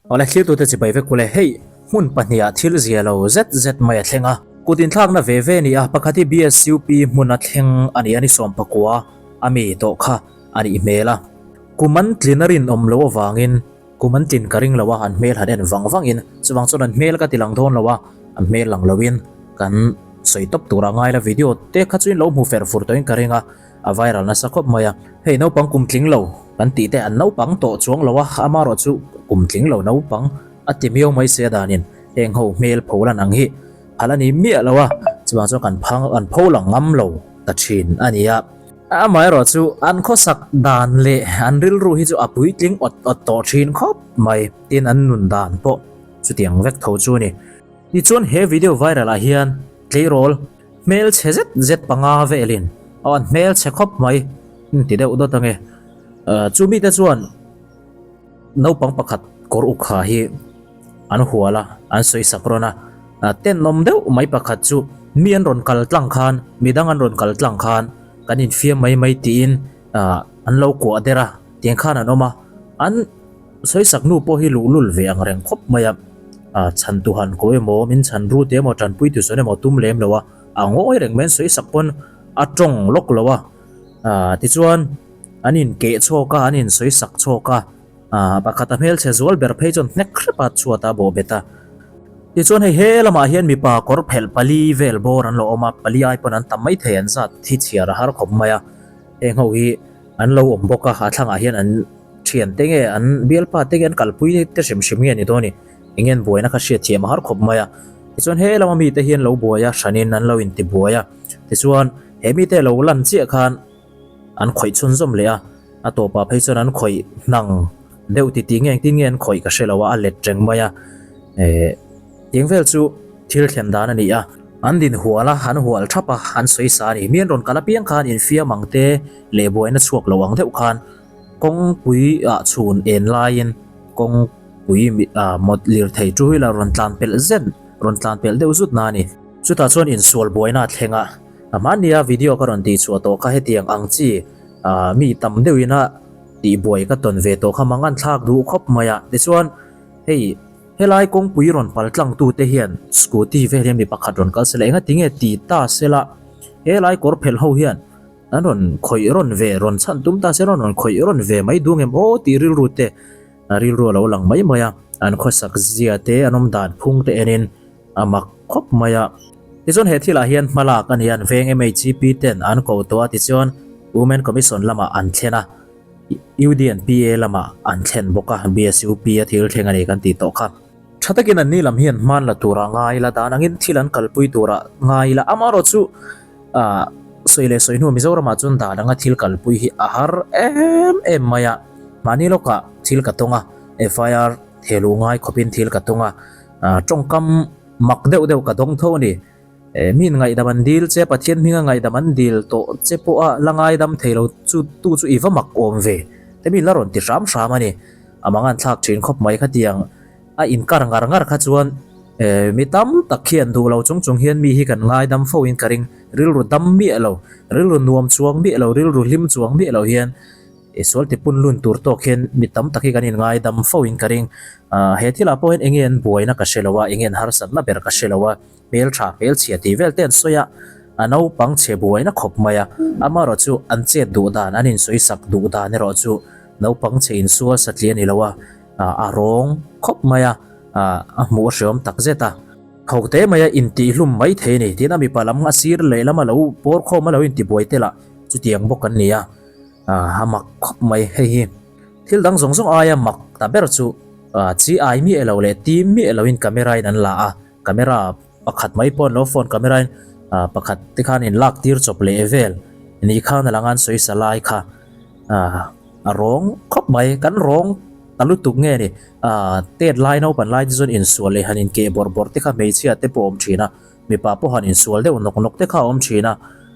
Awle thlirtute chibai vek ule, hei hmun pahniha thil zia lo zet zet mai a thleng a. Kut inthlakna ve ve ni a, pakhat hi BSUP hmun a thleng a ni a ni sawmpakua a mi tawh kha a nih hmel a. Kum an tlin a rinawm loh avangin kum an tlin ka ring lo a, an hmel han en vang vangin chuvang chuan an hmel ka ti lang dawn lo a, an hmel lang loin kan sawi tawp tur a ngai la video te kha chu in lo hmu fer fur tawhin ka ring a. A viral nasa khawp mai a, hei naupang kum tling lo kan tih te an naupang tawh chuang lo a, amarawh chu kum tling lo naupang a ti miau mai se a danin heng ho hmel pho lan ang hi phal a ni miah lo a, chuvang chuan kan phang an pho lang ngam lo ta thin a ni a. Amaherawh chu an khawsak dan leh an rilru hi chu a puitling awt awt tawh thin khawp mai, tin an nun dan pawh chutiang vek tho chu a ni. Tichuan he video viral ah hian tleirawl Hmel chhe zet zet panga velin aw an hmel chhe khawp mai an ti deuh dawt ange. Chu mite chuan naupang pakhat kawr uk ha hi an hual a, an sawi sak rawn a. Tenawm deuh mai pakhat chu mi an rawn kal tlang khan, midang an rawn kal tlang khan kan infiam mai mai tiin an lo kuah der a, tiang khan an awm a. An Sawisak nu pawh hi luhlul ve ang reng khawp mai a, a chhan tu han ko emaw, min chhan ru te emaw, tanpui tu sawn emaw tum lem lo a, a ngawi reng mai an sawisak pawn a tawng lawk lo a, ah tichuan an in keh chhawk a, an in sawisak chhawk a, ah pakhat a hmelchhe zual ber phei chuan hnek hrep a chhuat a bawh bet a. Tichuan hei he lamah hian mipa kawr phelh pali vel bawr an lo awm a, pali ai pawn an tam maithei an zat hi chhiar a har khawp mai a, heng ho hi an lo awm bawk a, a thlangah hian an. Thian te nge an bialpa te nge an kalpui te hrim hrim nge ni dawn ni? Eng nge an buaina kha hriat thiam a har khawp mai a. Tichuan he lama mite hian lo buai a, hranin an lo inti buai a. Tichuan he mite lo lan chiah khan an khawih chhunzawm leh a, a tawpah phei chuan an khawih hnang deuh ti tih nge engtin nge an khawih ka hre lo a, a let reng mai a. Ehh tiang vel chu thil thlen dan a ni a. An din hual a, an hual thap a, an sawi sa a ni. Mi an rawn kal apiang khan infiam ang te leh buaina chhuak lo ang deuh khan Kawngpui ah chhun en laiin kawngpui mawt lirthei two wheeler rawn tlan pelh zet rawn tlan pelh deuh zut na a ni. Chutah chuan insual buaina a thleng a, hmannia video ka rawn tihchhuah tawh kha hetiang ang chi mi tam deuhin a tihbuai ka tawn ve tawh kha mang an thlak duh khawp mai a. Tichuan hei helai kawngpui rawn pal tlang tute hian scooty vel hian mi pakhat rawn kal sela engati nge ti ta sela helai kawr phelh ho hian An rawn khawih rawn ve, rawn chhan tum ta se rawn rawn khawih rawn ve mai duh ngem aw tih rilru te rilru a lo lang mai mai a, an khawsak zia te an awm dan phung te enin a mak khawp mai a. Tichuan he thilah hian hma lak a ni a, an veng MHCP ten an ko tawh a tichuan Women Commission lamah an thlen a, UDNPA lamah an thlen bawk a, BSUP a thil thleng a ni kan tih tawh kha. Tha takin an ni lam hian hman la turah ngai ila, dan angin thil an kalpui turah ngai ila, amaherawh chu ah sawi leh sawi hnu Mizoramah chuan dan anga thil kalpui hi a har em em mai a, mahni lawkah thil ka tawng a, FIR thehluh ngai khawpin thil ka tawng a, ah tawngkam mak deuh deuh ka dawng tho a ni. Eh min ngaihdam an dil che, Pathian hminga ngaihdam an dil tawh che pawh a la ngaidam thei lo chu tu chu i va mak awm ve te mi la rawn ti hram hram a ni. A mang an thlak thin khawp mai khatiang a inkar ngar ngar kha chuan eh mi tam tak hian duh lo chung chung hian mi hi kan ngaidam fo in ka ring, rilru dam miah lo, rilru nuam chuang miah lo, rilru hlim chuang miah lo hian eh sual ti pun lun tur tawk hian mi tam tak hi kan inngaidam fo in ka ring. Ah he thilah pawh hian enge an buaina ka hre lo a, enge an harsatna ber ka hre lo a. Hmeltha hmelchhia tih vel te an sawi a, a naupang chhe buaina khawp mai a, amaherawh chu an chet duh dan, an insawisak duh dan erawh chu naupang chhe insual satliah a ni lo a, a rawng khawp mai a, a hmuh a hreawm tak zet a. Ho te mai a intihlum mai thei a ni, tin a mipa lam a sir lehlam a lo pawr khawm a lo intibuai tel a, chutiang bawk an ni a, a mak khawp mai hei hi. Thil dang zawng zawng aia mak ta ber chu chi ai miah lo leh tim miah loin camera in an la a, Camera pakhat mai pawh an lo phone camera in ah pakhat te khan in lak tir chawp leh vel ni khan a lang an sawi sa lai kha ah a rawng khawp mai kan rawng ta lutuk nge ni ah tet lai naupan lai te chuan insual leh han inkeh bawrh bawrh te kha hmeichhia te pawh a awm thin a mipa pawh han insual deuh nawk nawk te kha a awm thin a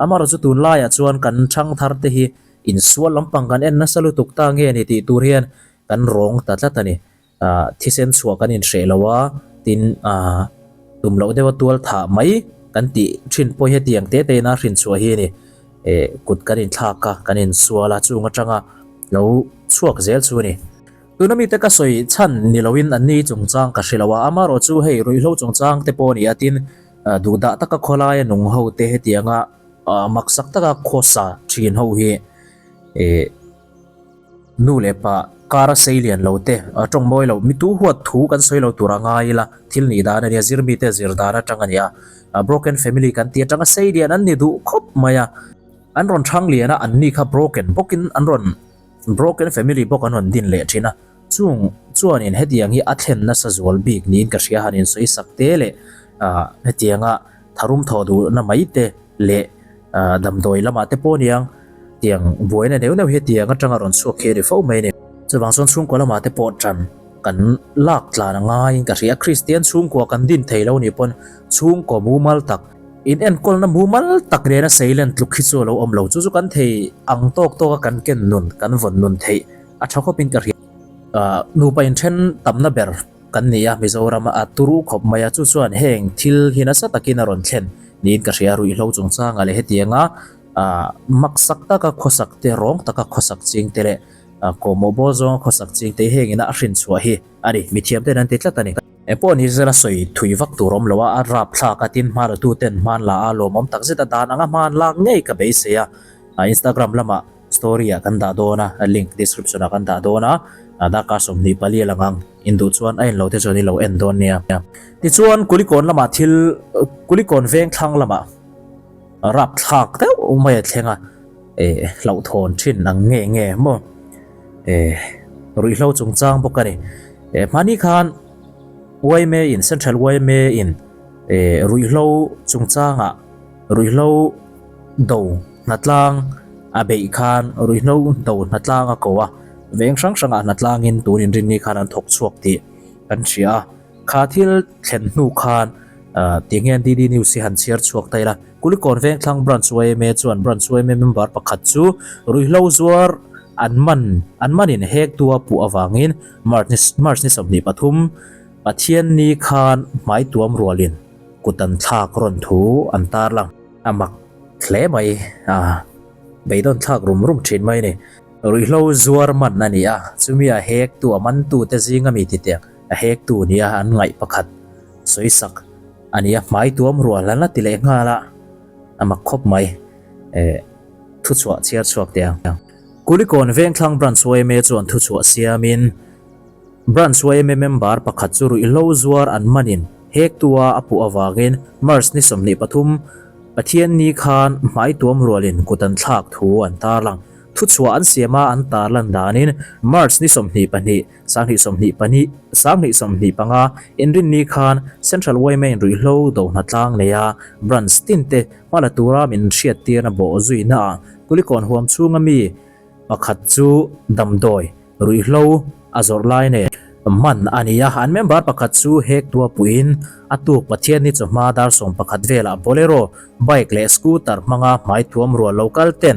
amaherawh chu tunlaiah chuan kan thangthar te hi insual lampang kan en nasa lutuk ta nge ni tih tur hian kan rawng ta tlat a ni. Ah thisen chhuah kan inhreh lo a, tin ah tum loh deuha tual thah mai kan tih thin pawh hi hetiang te te in a hrin chhuah hi a ni. Eh kut kan inthlak a, kan insual a, chung atanga lo chhuak zel chu a ni. Tuna mite ka sawi chhan ni loin anni chungchang ka hre lo a, amaherawh chu hei ruihhlo chungchang te pawh a ni a, tin duhdah taka khawlaia nung ho te hetianga maksak taka khawsa thin ho hi eh nu leh pa kara sei lian lo te tawng mawi lo mi tu huat thu kan sawi lo tur a ngai ila thil nih dan a nia zir mite zir dan atang a ni a, broken family kan tih atanga sei lian an ni duh khawp mai a, an rawn thang lian a anni kha broken bawkin an rawn. Broken family bawk an rawn din leh thin a, chung chuanin hetiang hi a thlen nasa zual bik niin ka hria han insawi sak te leh ah hetianga tharum thawh duhna mai te leh ah damdawi lamah te pawh aniang tiang buaina neuh neuh hi hetiang atanga rawn chhuak khi a ni fo mai a ni. Chuvang chuan chhungkua lamah te pawh tan kan lak tlan a ngaiin ka hria, Kristian chhungkua kan din thei lo nih pawn chhungkaw mumal tak, In enkawlna mumal tak nena seilen tluk hi chu a lo awm lo. Chu chu kan thei ang tawk tawka kan ken nun, kan vawn nun theih a tha khawpin ka hria. Nupa inthen tamna ber kan ni a, Mizoram a turu khawp mai a, chu chuan heng thil hi nasa takin a rawn thlen niin ka hria. Ruihhlo chungchangah leh hetianga maksak taka khawsak te, rawng taka khawsak ching te leh kawhmawh bawl zawnga khawsak ching te hi heng ina a hrinchhuah hi a ni. Mithiamten an ti tlat a ni. Engpawh ni zela sawi thui vak tur awm lo a, a rap thlak a, tin hma la tu ten hman la a, lawmawm tak zet a dan anga hman lak ngei ka beisei a, Instagram lamah story ah kan dah dawn a, link description ah kan dah dawn a, darkar 24 a lang ang, in duh chuan a en lo te chuan i lo en dawn nia. Tichuan Kulikawn lamah thil Kulikawn veng thlang lamah rap thlak deuh mai a thleng a, eh hlauhthawn thin ang nge nge maw eh ruihhlo chungchang bawk a ni. Eh hmani khan yma in Central yma in eh ruihhlo chungchangah ruihhlo do hnatlang a beih khan ruihhlo do hnatlang a ko a, veng hrang hrangah hnatlangin tun inrinni khan an thawk chhuak tih kan hria a. Kha thil thlen hnu khan tih hian DD News hi han chhiar chhuak ta ila. Kulikawn Vengthlang Branch yma chuan Branch yma member pakhat chu ruihhlo zuar an man an manin hek tua puh avangin March ni March ni 23 Pathianni khan hmai tuam rualin kut an thlak rawn thu an tarlang. A mak hle mai a, beidawn thlak rum rum thin mai a ni. Ruihhlo zuar man a ni a, chumi a hek tu a mantu te zinga mi titeng a hek tu nia an ngaih pakhat sawisak a ni a, hmai tuam rual an la ti leh nghal a, a mak khawp mai. Eh, thuchhuah chhiar chhuak teh ang. Kulikawn Vengthlang Branch yma chuan thuchhuah siamin Branch yma member pakhat chu ruihhlo zuar an manin hek tua a puh avangin March ni 23 Pathianni khan hmai tuam rualin kut an thlak thu an tarlang. Thuchhuah an siama an tarlan danin March ni 22 2022, 2025, Inrinni khan Central yma in ruihhlo do hnatlang nei a, branch tin te hma la tura min hriattirna bawh zuina ah Kulikawn huam chhunga mi pakhat chu damdawi ruihhlo a zawrh lai nen man a ni a, an member pakhat chu hek tua puiin a tuk Pathianni chawhma dar 11 velah Bolero bike leh scooter hmanga hmai thuam rual lo kal ten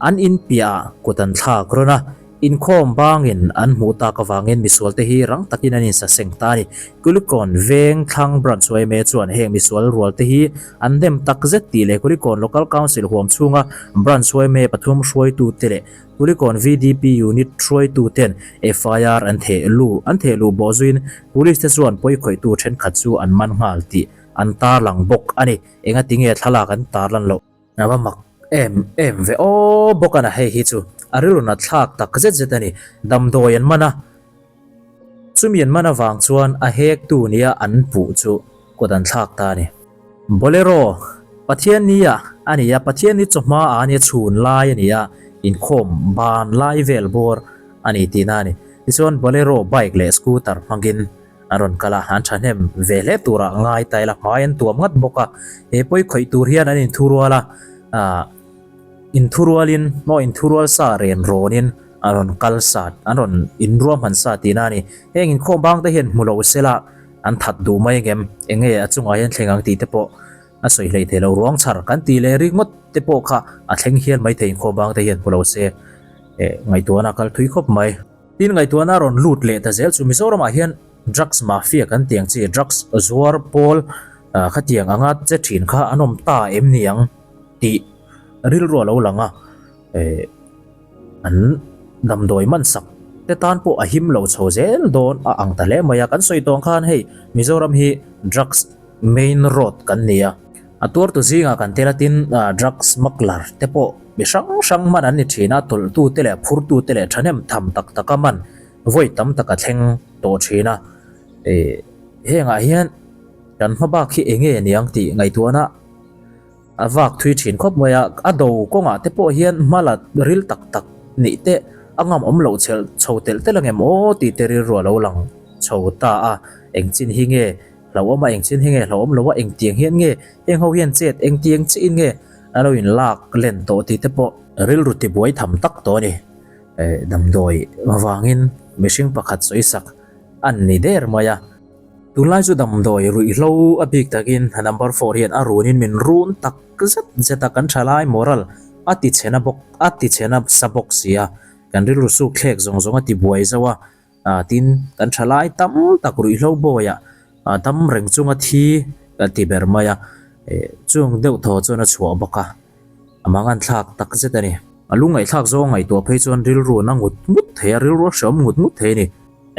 an in piah ah kut an thlak rawn a. Inkhawm bangin an hmuh tak avangin misualte hi rang takin an insaseng ta a ni. Kulikawn Veng Thlang Branch yma chuan heng misual rualte hi an dem tak zet tih leh Kulikawn Local Council huam chhunga Branch yma pathum hruaitute leh Kulikawn VDP Unit hruaituten FIR an theh luh an theh luh bawh zuiin Police te chuan pawikhawihtu thenkhat chu an man nghal tih an tarlang bawk a ni. Engatinge thlalak an tarlan loh? A va mak em em ve aw bawk a na hei hi chu a rilru nat thlak tak zet zet a ni. Damdawi an man a, chumi an man avang chuan a hek tu nia an puh chu kut an thlak ta a ni. Bolero, Pathianni ah a ni a, Pathianni chawhma ah a nia chhun lai a ni a, inkhawm ban lai vel bawr a ni tihna a ni. Tichuan Bolero bike leh scooter hmangin An rawn kal a, an thahnem ve hle turah ngai ta ila hmai an tuam ngat bawk a, he pawi khawih tur hian an inthurual a, ah inthurualin maw inthurual sa ren rawnin an rawn kal sa, an rawn inruahman sa tihna a ni. Heng inkhawm bang te hian hmu lo sela an that duh mai angem, eng nge a chungah hian thleng ang tih te pawh a sawi hlei thei lo, ruang chhar kan tih leh ringawt te pawh kha a thleng hial mai thei inkhawm bang te hian hmu lo se, eh ngaihtuahna a kal thui khawp mai. Tin ngaihtuahna rawn lut leh ta zel chu Mizoramah hian drugs mafia kan tiang chi drugs zuar pawl khatiang anga che thin kha an awm ta em ni ang tih rilru a lo lang a, an damdawi man sak te. te tan pawh a him lo chho zel dawn a ang ta hle mai a. Kan sawi tawng khan hei Mizoram hi drugs main road kan ni a. A tuartu zingah kan tel a tin drugs smuggler te pawh mi hrang hrang hman an ni thin a, tawlhtu te leh phurtu te leh thahnem tham tak taka man vawi tam tak a thleng tawh thin a. Hengah hian kan hma bak hi eng nge niang tih ngaihtuahna a vak thui thin khawp mai a, a do kawngah te pawh hian hma la ril tak tak nih te a ngam awm loh chhelh chho telh telh ang em aw tih te rilru a lo lang chho ta a, eng chin hi nge hlauhawm a, eng chin hi nge hlauhawm lo a, engtiang hian nge heng ho hian chet engtiang chiin nge a lo in lak len tawh tih te pawh rilru tibuai tham tak tawh a ni. Damdawi vangin mihring pakhat sawisak an ni der mai a. Tunlai chu damdawi ruihhlo a bik takin number four hian a runin min run tak zet zet a, kan thalai moral a ti chhe na bawk a ti chhe nasa bawk si a, kan rilru suk thlek zawng zawng a ti buai zo a, tin kan thalai tam tak ruihhlo bawiah dam reng chunga thi kan ti ber mai a, chung deuh thaw chuan a chhuah bawk a, a mangan thlak tak zet a ni. A lungngaihthlak zawng ngaihtuah phei chuan rilru na ngut ngut thei a, rilru a hreawm ngut ngut thei a ni.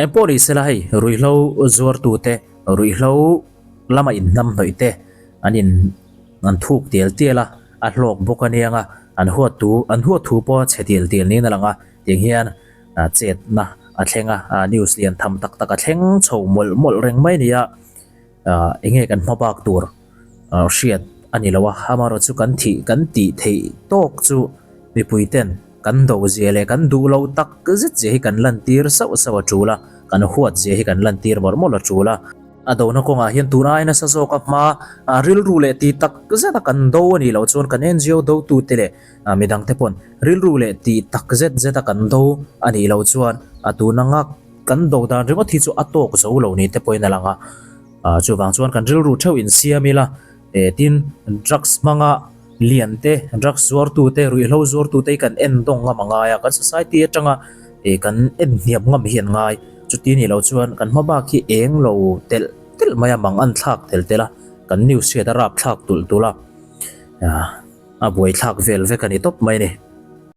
Eng pawh ni sela hei ruihhlo zuartute, ruihhlo lama inhnam hnawih te an in an thuk tial tial a, a hlawk bawk a niang a, an huat tu an huat thu pawh a chhe tial tial niin a lang a, tiang hian chetna a thleng a, news lian tham tak tak a thleng chho mawlh mawlh reng mai a ni a, eng nge kan hma bak tur hriat a ni lo a, amaherawhchu chu kan thih kan tih theih tawk chu mipui ten kan do zia leh kan duh lo tak zet zia hi kan lantir sauh sauh a tul a, kan huat zia hi kan lantir mawlh mawlh a tul a. A dona kawngah hian tun ai nasa zawk a hma rilru leh ti tak zet a kan do a nih loh chuan kan NGO dotute leh midangte pawn rilru leh ti tak zet zet a kan do a nih loh chuan a tuna ngak kan do dan ringawt hi chu a tawk zo lo ni te pawhin a lang a. Chuvang chuan kan rilru theuh insiam ila, tin drugs hmanga lian te, drugs zuartu te, ruihhlo zuartu te hi kan en dawng ngam a ngai a, kan society atanga kan en hniam ngam hi an ngai. Chuti nih loh chuan kan hma bak hi eng lo telh telh mai a, mang an thlak tel tel a, kan news hriat a rap thlak tulh tulh a, a buaithlak vel vek a ni tawp mai a ni.